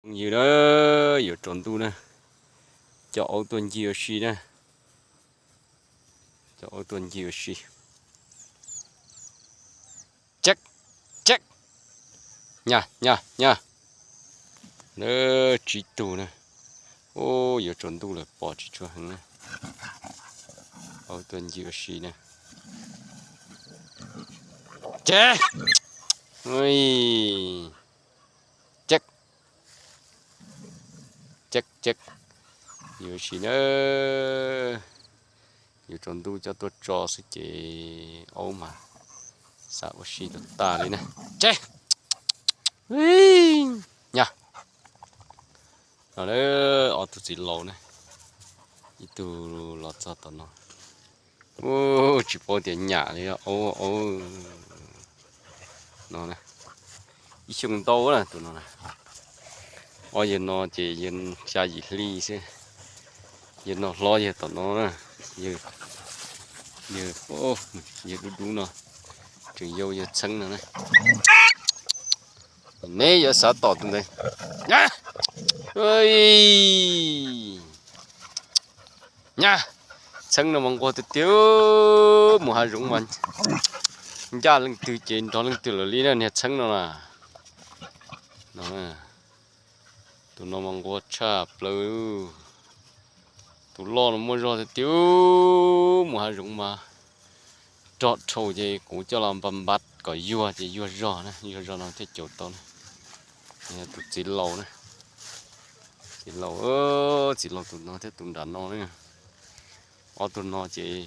Phooj ywg na, yuav tsaus ntuj na, coj aub tuaj ncig ua si na, coj aub tuaj ncig ua si. Cek, cek, nyaj, nyaj, nyaj. Tsib tug na. Ub, yuav tsaus ntuj lawm pom tsis tshua heev na. Aub tuaj ncig ua si na. Cek, cek, cek, cek. Yuav ua si na, yuav tsaus ntuj coj tuaj tso xwb ces aub mas xav ua si tag tag li na. Cek, nyaj. No na, ob tug txiv laus na, ib tug los txog tom no. Ub, tsis paub tias nyam li aub, aub no na. Ib xyoos ntau na tus no na. Ob yawg no ces yawg xya yim hli xwb. Yawg no hlob yawg tom no na. Yawg, yawg, yawg dub dub no tseem yau yawg txheeb no na. Neb yuav xav tom tus ntawd. Nyaj, txheeb no mas nquag tiag tiag, mus hav zoov mas ncaj leej twg ces nrog leej twg lawm li na niag txheeb no na. Tus no mas nquag tshaj plaws. Tus loj no muaj zog tiag tiag, mus hav zoov mas rog dhau ces kuv coj los npaj npaj kom yuag ces yuag zog na, yuag zog no thiaj caum tau na. Tus txiv laus na, txiv laus, txiv laus tus no thiab tus nram no na. Ob tug no ces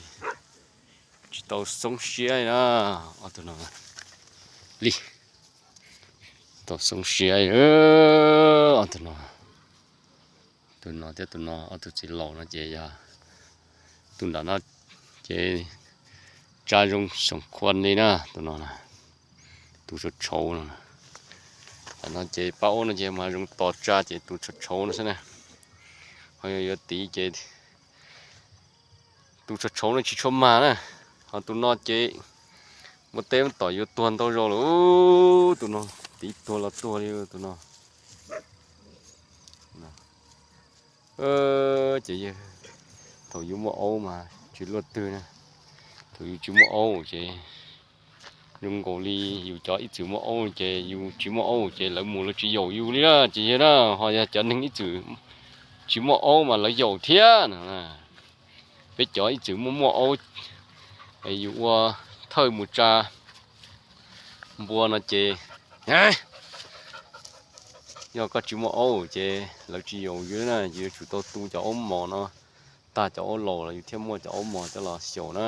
tsis tau xoob siab li na, ob tug no li tau xoob siab li. Ob tug no, tus no thiab tus no ob tug txiv laus no ces yog tus nram no ces tsa zoo xoom khuam li na, tus no, tus tshauv tshauv no. Tam no ces pab ub no ces mas zoo tos tsa ces tus tshauv tshauv no xwb na. Ho yog yuav tiv ces tus tshauv tshauv no tsis tshua mag na. Ho tus no ces muaj teb tom yuav tuag ntau zaus lawm, tus no tiv tuag los tuag li tus no. Ces yawg, thaum yus muaj aub mas tsis luaj twg na. Thaum yus tsis muaj aub ces zoo nkaus li yus cov ib txwm muaj aub ces yus tsis muaj aub ces lawv mus lawv tsis yaum yus li na ces yawg na. Ho yog cov neeg ib txwm tsis muaj aub mas lawv yaum thiab no. Peb cov ib txwm muaj muaj aub, yus ua thawj mus tsa npua no ces yog koj tsis muaj aub ces lawv tsis yaum yus na, yus yuav tsum tau tu cov aub mos no, tag cov aub laus los yus thiaj muaj cov aub mos coj los xyaum na.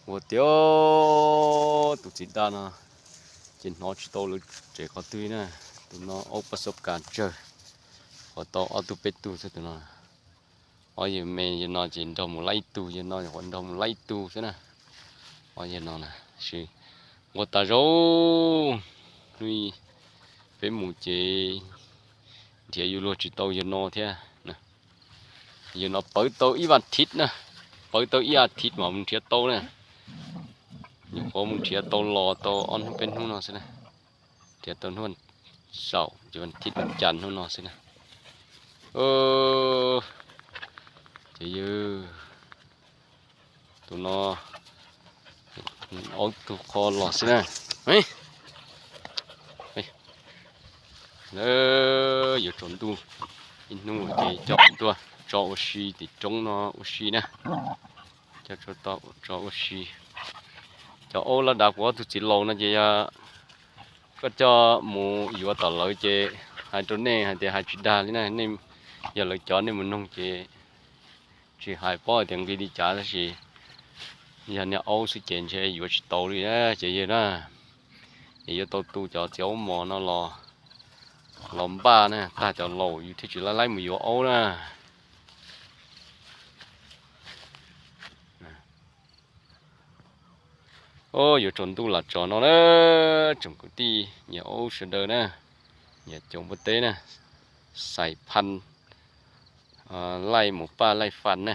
Ua tiag, tus txiv daj no ces hnov tsis tau lawv tsev qhov twg na. Tus no aub pas xov kas tsawg, qhuav tau ob tug peb tug xwb tus no. Ob yawg me yawg no ces nrog mus laib ib tug, yawg no qhuav nrog mus laib ib tug xwb na. Ob yawg no na, nquag tas zog, hnub peb mus ces nrhiav yuav luag tsis tau yawg no thiab. Yawg no pawv tau ib vas thiv na, pawv tau ib as thiv mas mus nrhiav tau na. Nyuam qhuav mus nrhiav tau los tau ob hnub peb hnub no xwb na. Nrhiav tau hnub saum ces vas thiv vas cas hnub no xwb na. Ces yawg, tus no aub tug qho los xwb na. Yuav tsaus ntuj, ib hnub ces coj tuaj tso ua si tim roob no ua si na. Coj tso ua si. Cov aub lab dav kuv ob tug txiv laus no ces yog koj coj mus yuav tom lawv ces hais rau nej hais tias hais tsis dag li na, nej yog lawv cov nej mus noog ces tsis hais paub hais tias nqi li cas tab sis yog niag aub xwb ces ntshe yuav tsis tau li na ces yawg na. Es yuav tau tu cov txiv aub mos no los, los npaj na, tag cov laus yus thiaj tsis laib laib mus yuav aub na. Ub, yuav tsaus ntuj lam tso no na, tsoom kwv tij nyiam aub sawv daws na, nyiam caum npua teb na, xais phaj laij mus paj laij faj na.